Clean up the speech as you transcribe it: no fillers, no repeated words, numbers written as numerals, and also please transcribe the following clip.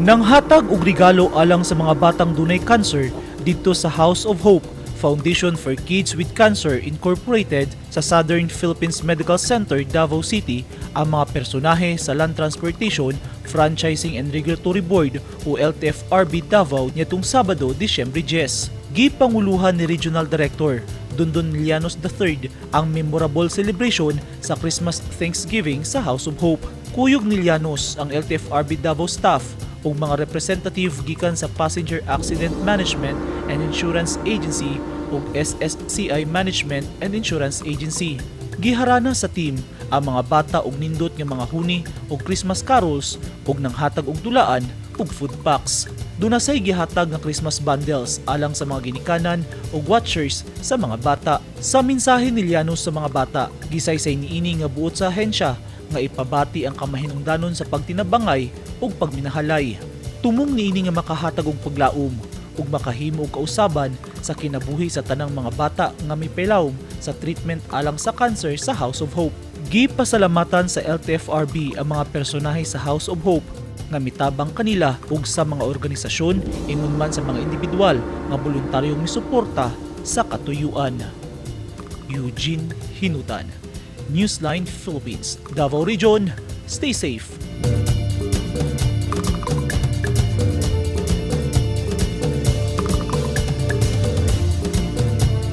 Nanghatag og regalo alang sa mga batang dunay cancer didto sa House of Hope Foundation for Kids with Cancer Incorporated sa Southern Philippines Medical Center, Davao City ang mga personahe sa Land Transportation Franchising and Regulatory Board o LTFRB Davao nitong Sabado, Disyembre 10. Gipanguluhan ni Regional Director Dondon Llanos III ang memorable celebration sa Christmas Thanksgiving sa House of Hope. Kuyog ni Llanos ang LTFRB Davao staff ug mga representative gikan sa Passenger Accident Management and Insurance Agency ug SSCI Management and Insurance Agency. Giharana sa team ang mga bata og nindot nga mga huni ug Christmas carols ug nanghatag og dulaan ug food packs. Duna say gihatag nga Christmas bundles alang sa mga ginikanan ug watchers sa mga bata. Sa mensahe ni Llanos sa mga bata, gisaysay niini nga buot sa ahensya nga ipabati ang kamahinungdanon sa pagtinabangay ug pagminahalay. Tumong niini nga makahatag og paglaom ug makahimo og kausaban sa kinabuhi sa tanang mga bata nga mipilawom sa treatment alang sa cancer sa House of Hope. Gipasalamatan sa LTFRB ang mga personahe sa House of Hope nga mitabang kanila ug sa mga organisasyon ingon man sa mga individual nga voluntaryong misuporta sa katuyuan. Eugene Hinutan, Newsline Philippines, Davao Region. Stay safe.